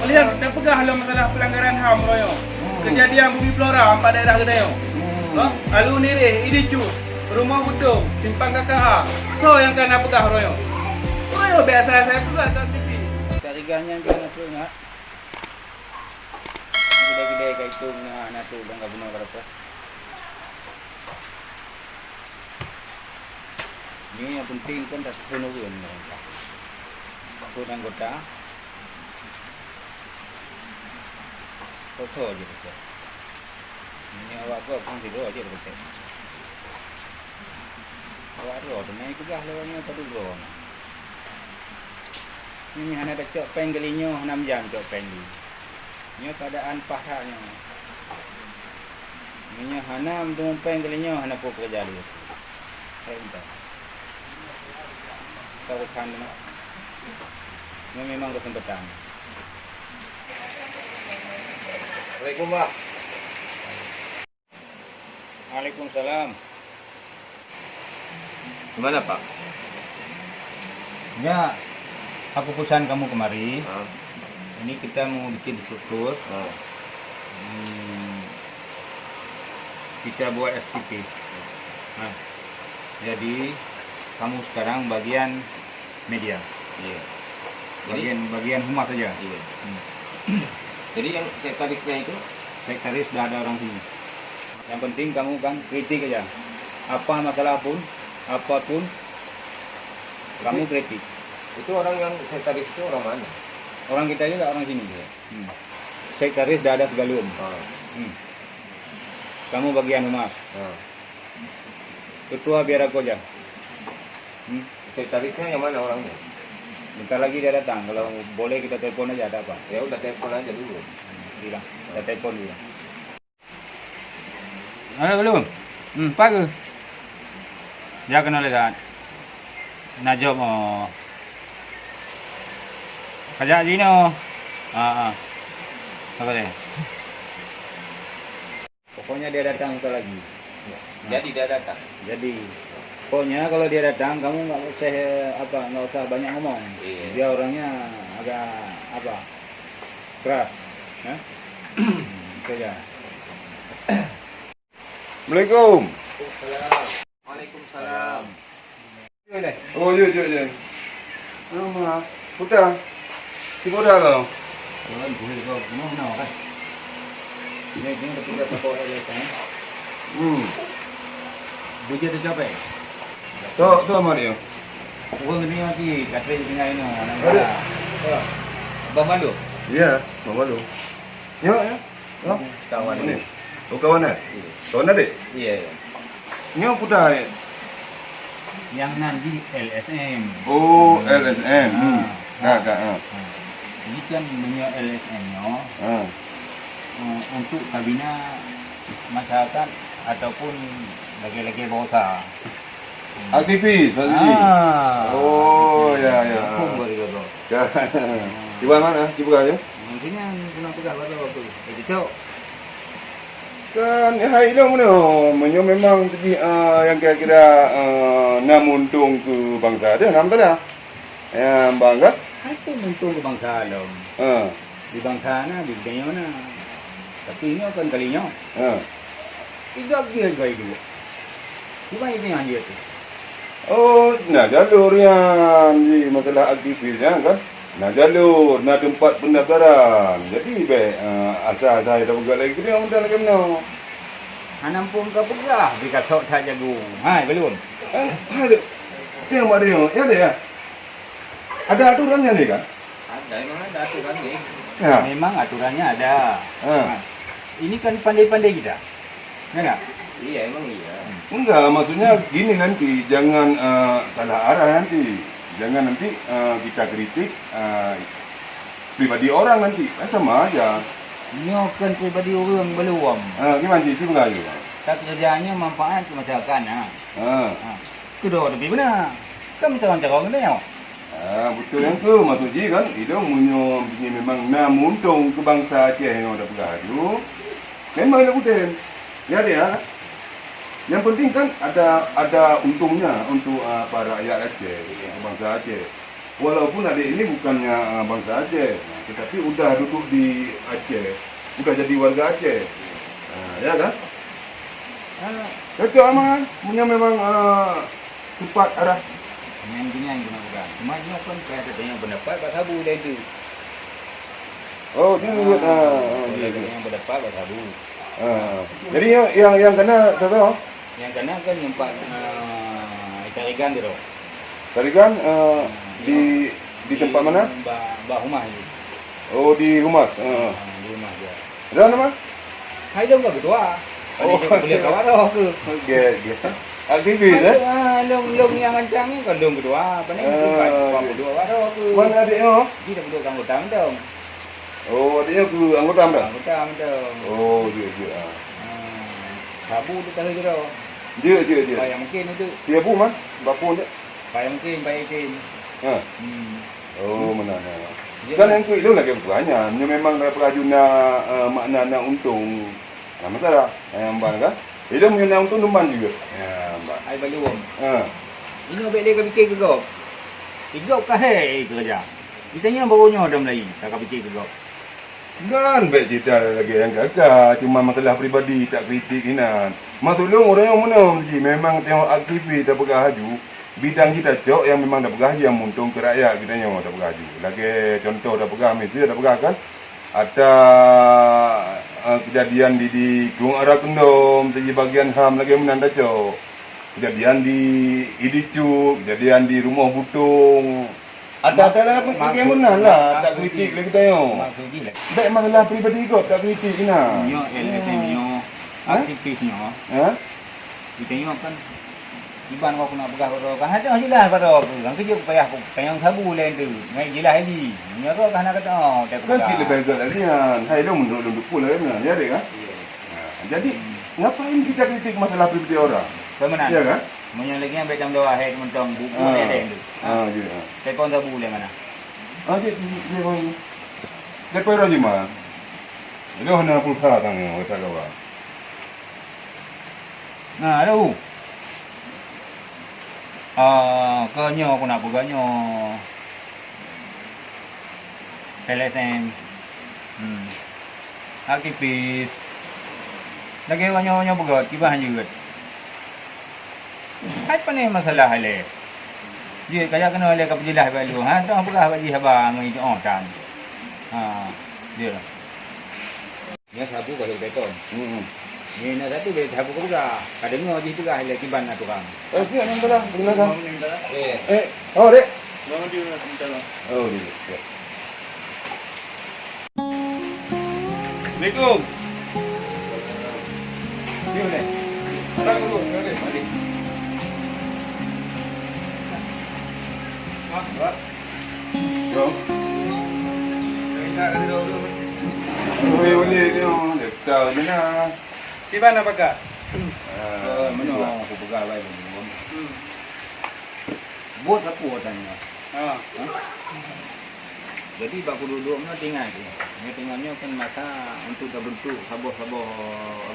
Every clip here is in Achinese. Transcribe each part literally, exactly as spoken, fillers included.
Nyang tapeugah lom masalah peulanggaran HAM uroe nyoe. Keujadian Bumi Flora ampat daerah geutanyoe. Hah? Alue Nireh, Idi Cut, Rumoh Beutong, Simpang K K A. Soe nyang ka na peugah uroe nyoe? Uroe nyoe biasa saya peugah di T V. Tarigah nyan jangan peue ngat. Gede-gede ka itu na, na tu dan ka bunoe ka dapat. Nyoe nyang penting kan tasusun ureueng pemerintah. Pun anggota, kosong je betul. Nyoe awak gob kan tidur aja betul. Awak roh tu naik peugah lawan nyoe tadi roh. Nyoe hana tacok péng kali nyoe, hana meujam cok péng di. Nyoe keadaan paih that nyoe. Meunyoe hana meuteumé péng kali nyoe, hana peue keureuja lé. Hai entah. Ka urusan nyoe. Nyoe memang keuseumpatan. Assalamualaikum, Pak. Waalaikumsalam. Gimana, Pak? Ya, aku pesan kamu kemari. Ah. Ini kita mau bikin struktur. Ah. Hmm, kita buat S T P. Nah, jadi kamu sekarang bagian media. Iya. Jadi, bagian, bagian humas saja. Iya. Hmm. Jadi yang sekretarisnya itu? Sekretaris sudah ada orang sini. Yang penting kamu kan kritik aja. Apa masalah pun, apapun, kamu kritik. Itu orang yang sekretaris itu orang mana? Orang kita juga orang sini. Iya. Hmm. Sekretaris sudah ada segala. Ah. Hmm. Kamu bagian humas. Ah. Ketua biar aku aja. Hmm. Sekretarisnya yang mana orangnya? Bentar lagi dia datang. Kalau boleh kita telepon aja, ada apa? Ya udah, telepon aja dulu. Bilang, kita telepon dulu. Halo, belum? Hmm, apa ke? Dia kena lihat. Najom, oh. Kajak Zino. Ah, ah. Apa dia? Pokoknya dia datang sekali lagi. Ya. Nah. Jadi dia datang? Jadi, pokoknya kalau dia datang, kamu nggak usah, apa, nggak usah banyak ngomong. Iya. Dia orangnya agak, apa, keras. Ya? Itu aja. Assalamualaikum. Waalaikumsalam. Oh, jeuet, jeuet, jeuet. Alamak, Puta. Tiba dah kau? Tuan, boleh kau bunuh nak kan? Ini, ini kita tak boleh dia kan? Hmm. Bujur tercapai. Tu, tu amat dia. Orang ni mati, kata dia tinggal ini, anak. Ada. Abang Malu? Ya, Abang Malu. Ya, ya. Oh, kawan ni. Oh, kawan, eh? Iya. Kawan adik? Iya, iya. Nyoe Puta, eh? Nyang nan di L S M. Oh, hmm. L S M. Hmm. Ah. Ka, ka, ah. Ah. Jadi kan meunyoe L S M nyoe, ah, eh, untuk kabina masyarakat ataupun lagèe-lagèe bosa. Aktivis, maksud jih? Ah. Oh, ya, ya. Hukum baru tu. Ya. Di mana? Di Bekasi? Mungkin yang pernah pegang baru tu. Eh, cocok. Kan, hai ilong nyoe, meunyoe memang jih, ah, nyang kira-kira, ah, na meuuntông keu bansa, deh, na meusalah. Ya, bang, kan? Aku meuuntông keu bansa lom. Ah. Di bansa na, di dunia na. Tapi nyoe kan kali nyoe. Ha. Tiga dia juga hidup. Cuma ini yang dia tu. Oh, na jalur nyan, di masalah aktivis nyan kan. Na jalur, na teumpat pendaftaran. Jadi, bèk, eh, asai-asai tapeugah lagèe nyoe, meunan lagèe nyoe. Hana muphom ka peugah, bri ka sok that jagung. Hai, belum. Eh, hai, tu. Yang mak dia, ya, dia. Ada aturan nyan ni kan? Ada, memang ada aturan ni. Ya. Memang aturannya ada. Ha. Ha. Ini kan pandai-pandai kita. Ya nggak? Iya, emang iya. Enggak, maksudnya gini nanti, jangan, eh, salah arah nanti. Jangan nanti, eh, kita kritik, eh, pribadi orang nanti. Kan sama aja. Nyoe kan pribadi orang belum. Ha, gimana, Cik? Cik Melayu. Tak kerjanya manfaat ke masyarakat, ha. Ha. Ha. Keudroe tapi beuna. Kan meucarông-carông keunoe. Ah, beutôi nyan keuh, maksud jih kan, ilôn meunyoe jih memang na meuuntông keu bansa Aceh nyoe tapeugah laju, memang ilôn kutem. Jadi, ah, yang penting kan ada, ada untungnya untuk, ah, para rakyat Aceh, untuk bansa Aceh. Walaupun adék ini bukannya, eh, bangsa Aceh, nah, tetapi udah duduk di Aceh, udah jadi warga Aceh. Nah, ya kan? Ah, cocok aman, punya memang, eh, tepat arah. Nyan geuhnyan keuneuk peugah. Cuma nyoe kan payah tatanyong pendapat bak sabu lé tu. Oh, jeuet, ah, ah, payah jeuet, jeuet. Tatanyong pendapat bak sabu. Ah. Jadi nyang, nyang, nyang kana, Toto? Nyang kana kan nyang pat, ah, Tarigan tu. Tarigan, eh, di, di tempat mana? Bak, bak Humas tu. Oh, di Humas, eh. Ah, di Humas dia. Ada nama? Hai dong ka ketua. Oh. Ada dia boleh kawan dah ke? Okey, okey. Aktivis, eh? Ah, long, long nyang rancang ni kan long ketua. Apa ni? Ah, bukan, bukan okey. Ketua baru ke? Mana adék nyoe? Dia dah ketua anggota dong. Oh, adék nyoe keu anggota MDA? Anggota MDA. Oh, jeuet, jeuet, ah. Ah, sabu tu tahu je dah. Jeuet, jeuet, jeuet. Payah mungkin itu. Tiap bu mah, bapun je. Payah mungkin, payah mungkin. Ha. Hmm. Oh, meunan, ha. Jeuet. Kan nyang keu ilôn lagèe bukan nyan. Nyoe memang daripada aju na, eh, makna na untông. Nah, masalah. Eh, nyang ban kan? Ilôn nyoe na untông teuma juga. Ya, ban. Ai balum. Ha. Inoe bèk lé ka pikir keu gob. Keu gob ka hai keureuja. Geutanyoe baroe nyoe dam laén, ka, ka pike keu gob. Nyan bèk cerita lagèe nyang ka-ka, cuma masalah pribadi tak kritik inan. Maksud lôn, ureueng nyoe meunoe ji, memang tengok aktivis tapeugah laju, bidang jih tacok nyang memang tapeugah jih nyang muntông keu rakyat geutanyoe tapeugah laju. Lagèe contoh tapeugah, miseu tapeugah kan, ata, eh, kejadian di, di Krueng Ara Kendom, siji bagian HAM lagèe meunan tacok. Kejadian di Idi Cut, kejadian di Rumoh Butong. Ada-ada lah, mak-, lagèe meunan lah, tak kritik lé geutanyoe. Maksud jih lah. Bèk masalah pribadi gob, tak kritik inan. Nyoe L S M nyoe, hah? Aktivis nyoe. Hah? Geutanyoe kan, kiban keuneuk peugah bak droe kan, hana jeulaih bak droe kan, keujeuet payah tanyong sabu laén tu. Ngai jeulaih lé. Meunyoe droe kan hana kata, oh, tak peugah. Kan cit leubeh gèt lagèe nyan. Hai lôn meunurot lôn dukung lagèe nyan, ya dek kan? Iya. Nah, jadi, ngapain kita kritik masalah pribadi orang? Bagaimana? Ya kan? Meunyoe lagèe nyan bèk tameudoa hai mantong buku ni ada tu. Ah, ya. Telepon sabu lé mana? Ah, dia, dia, dia, dia, dia, dia, dia, dia, dia, dia, dia, dia, Nah, aduh. Ah, keu nyoe aku nak peugah nyoe. L S M. Hmm. Aktivis. Lagèe nyoe, nyoe peugah, kiban jeuet. Hai panéh masalah ilèe. Jeuet kaya keunoe ilèe ka peujeulaih bak lôn. Ha, teuh peugah bak jih haba ngon itoe tan. Ha, dia. Nyan sabu ka lheueh beton. Hmm. Nyan na satu bèk sabu ka peugah. Ka deungoe jih peugah lé kiban atoran. Eh, siap, nyang peugah, terima kasih. Eh. Eh, oh, dek. Oh, dek. Siap. Assalamualaikum. Ni boleh. Ada dulu, boleh. Mari. Mak, Mak. Yo. Boleh, boleh, ni, oh, daftar je lah. Kiban na pakat? Ah, meunoe aku peugah laén. Hmm. Buet apa tanya? Ha. Jadi, bak kuduek-duek nyoe teuingat, nyoe teuingat nyoe kan masa untuk tabentuk saboh-saboh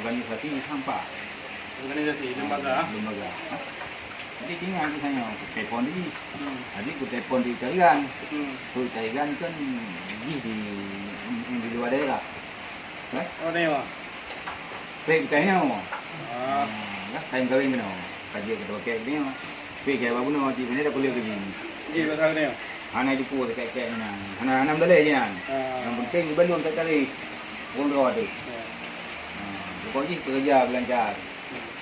organisasi sampah. Organisasi, lembaga. Ah, lembaga. Ha? Jadi, teuingat misalnya, kutelepon di, hmm, jadi kutelepon di Tarigan. Hmm. Di Tarigan kan jih di, di luar daerah. Ha? Oh, tanya. Pek tanya. Ah. Ah, lah, kain kawin kena. Kaji kata pakai kena. Pek kaya babu no, di sini dah kuliah lagi. Ji, pasal kena. Hana jumpa dekat-dekat ni nah. Hana, hana mendalai je nah. Ah. Yang penting balum tak tarik. Urang dua tu. Ya. Ah, pokok jih kerja belancar.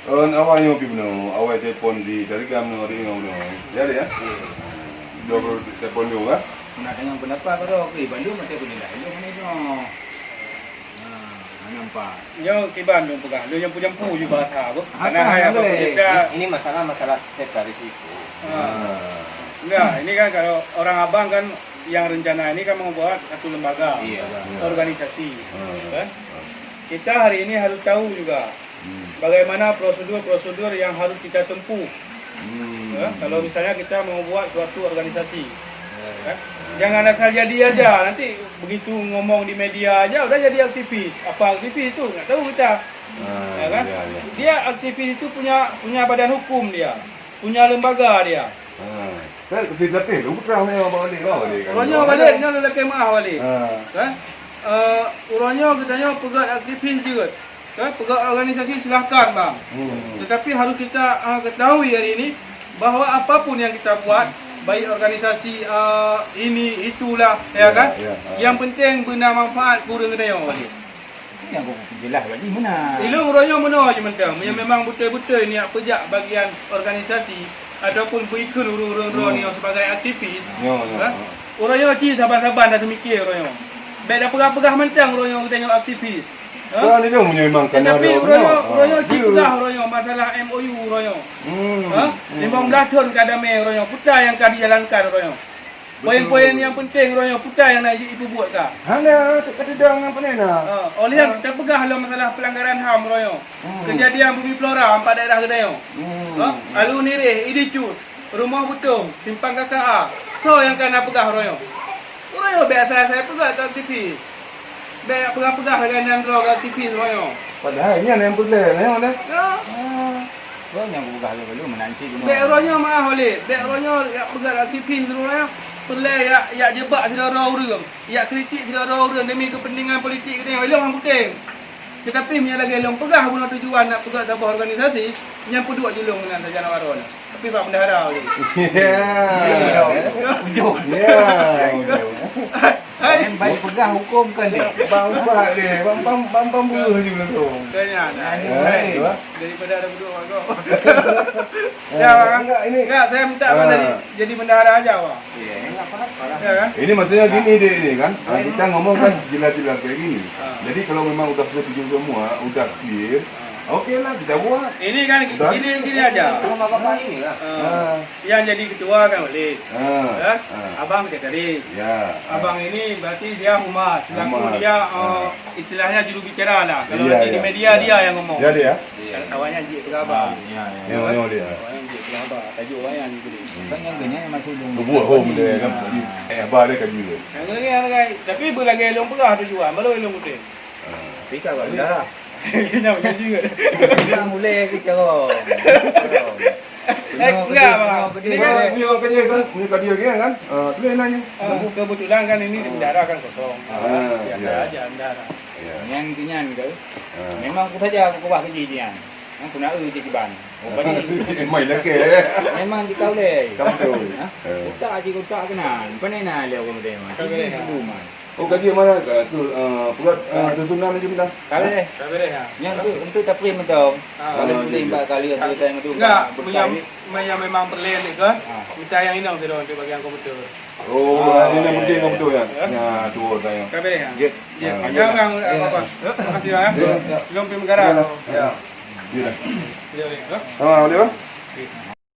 Ôn awai nyoe pi bunoe, awai telepon di Tarigan nyoe, di nyoe bunoe. Ya, dek, ya? Iya. Dua puluh telepon dulu, kan? Nak tanya pendapat kau tu, okey, bandum macam tu je lah. Bandum mana tu? Ha, nampak. Nyoe kiban lôn peugah, lôn nyampu-nyampu ju bahasa apa? Apa, karena hai apa apa boleh? Kita ini masalah, masalah secara risiko. Ha. Ah. Enggak, ini kan kalau orang abang kan yang rencana ini kan membuat satu lembaga, iya, organisasi, hmm, kan? Kita hari ini harus tahu juga, hmm, bagaimana prosedur-prosedur yang harus kita tempuh. Hmm. Ya, kalau misalnya kita mau buat suatu organisasi, ya, kan? Jangan asal jadi aja, nanti begitu ngomong di media aja udah jadi aktivis. Apa aktivis itu? Nggak tahu kita. Ah, ya kan? Ya, ya. Dia aktivis itu punya, punya badan hukum dia, punya lembaga dia. Ah. Kan, tapi, tapi, lu putra saya bawa balik, bawa balik kan. Uroe nyoe balék, nyoe lôn lakèe meu'ah balék. Ha. Kan? Eh, uroe nyoe geutanyoe peugöt aktivis jeuet. Kan? Peugöt organisasi silahkan, bang. Hmm. Tetapi harus kita, eh, ketahui hari ini bahwa apapun yang kita buat, baik organisasi, eh, ini, itulah, ya kan? Ya, ya. Yang penting beuna manfaat keu ureueng geutanyoe balék. Nyang ku jeulaih lagi meunan. Ilôn uroe nyoe meunoe jih mantong. Meunyoe memang beutôi-beutôi niat peujak bagian organisasi ataupun beuikheun ureueng-ureueng droe nyoe sebagai aktivis, ha? Uroe nyoe cit saban-saban taseumiké uroe nyoe. Bèk tapeugah-peugah mantong uroe nyoe geutanyoe aktivis. Ha? Kan ilôn meunyoe memang kana tetapi uroe nyoe, uroe nyoe cit peugah uroe nyoe masalah M O U uroe nyoe. Ha? Limong blaih thon ka damé uroe nyoe. Peue nyang ka dijalankan uroe nyoe? Poin-poin nyang penting uroe nyoe, peue nyang na jipeubuet ka? Hana, ka teudong nyang peunah na. Ha, oleh nyan tapeugah lom masalah pelanggaran HAM uroe nyoe. Keujadian Bumi Flora ampat daerah geutanyoe. Ha, Alue Nireh, Idi Cut, Rumoh Beutong, Simpang K K A. Soe nyang ka na peugah uroe nyoe? Uroe nyoe bèk asai-asai peugah keu aktivis. Bèk peugah-peugah lagèe nyan droe keu aktivis uroe nyoe. Padahai nyan nyang peureulèe, nyan deh. Ya. Ah. Oh, nyang geupeugah lé balu meunan cit. Bèk uroe nyoe meu'ah oleh, bèk uroe nyoe jak peugah aktivis uroe nyoe. Peureulèe jak, jak jeubak sidroe-droe ureueng, jak kritik sidroe-droe ureueng demi kepentingan politik geutanyoe, ilôn hana puténg. Tetapi meunyoe lagèe lôn peugah bunoe tujuan nak peugah saboh organisasi, nyan peuduek jih lôn meunan sajan awak droeneuh. Tapi bak bendahara ulèe. Ya. Ya. Ujong. Ya, ujong. Hai. Kan baik peugah huköm kan deh. Bang ubat deh, bang, bang, bang, bang beuh je langsung. Kan nyan, nah. Ya, itu, ah. Daripada ada berdua kat kau. Ya, Bang. Enggak, ini. Enggak, saya minta Abang jadi, jadi bendahara aja, Bang. Iya, enggak apa-apa. Ya, kan? Ini maksudnya gini deh, ini kan. Ah, kita ngomong kan jelas-jelas kayak gini. Ah. Jadi kalau memang udah setuju semua, udah clear, ah, oke lah, kita buat. Ini kan gini, gini aja. Sama bapak ini lah. Ah. Ah. Yang jadi ketua kan Walid. Ah, ya? Ah. Abang sekretaris. Ya, ah. Abang ini berarti dia humas. Selaku humas. Dia, ah, eh, istilahnya juru bicara lah. Kalau nanti di media, dia yang ngomong. Dia, dia? Iya. Awaknyan jeuet keu abang. Ah, ya, ya. Ya, ya, dia. Awaknyan jeuet keu abang. Tajuk awaknyan gitu. Hmm. Kan yang genya yang masuk dong. Buat home dia kan. Ah. Eh, abang dia kaji dia. Yang lagi, yang lagi. Tapi beulagèe lôn peugah tujuan, baru lôn kutip. Ah. Tapi ka bak dah. Kena mengaji ke? Kena mulai ke cara. Eh, enggak, Bang. Ini kan, punya kerja kan, punya kadir dia kan. Ah, tu yang nanya. Ah, kebetulan kan ini di bendahara kan kosong. Ah, biasa aja bendahara. Ya. Yang kinyan ke? Ah. Memang aku saja aku keubah kerja dia. Yang aku nak kerja kiban. Oh, bagi. Main lagi. Memang di kau leh. Kamu tu. Ha? Eh. Utak je utak kena. Pandai nak leh orang dia. Tapi belum. Oh, gaji mana ka tu, eh, peugöt, eh, tuntunan macam mana? Ka bereh. Ka bereh, ya. Nyang tu, untuk tapri mantong. Ah. Kalau boleh empat kali, atau time tu, enggak, empat, empat kali. Yang memang perlu ni ke? Ah. Minta yang inong tu untuk bagian komputer. Oh, ah, ini yang penting komputer ya. Ya, tu saya. Ka bereh, ya. Ya. Ya. Ah. Jangan apa-apa. Terima kasih, ya. Ya, ya. Belum pergi negara. Ya. Ya. Ya. Ah, boleh, Bang? Okey.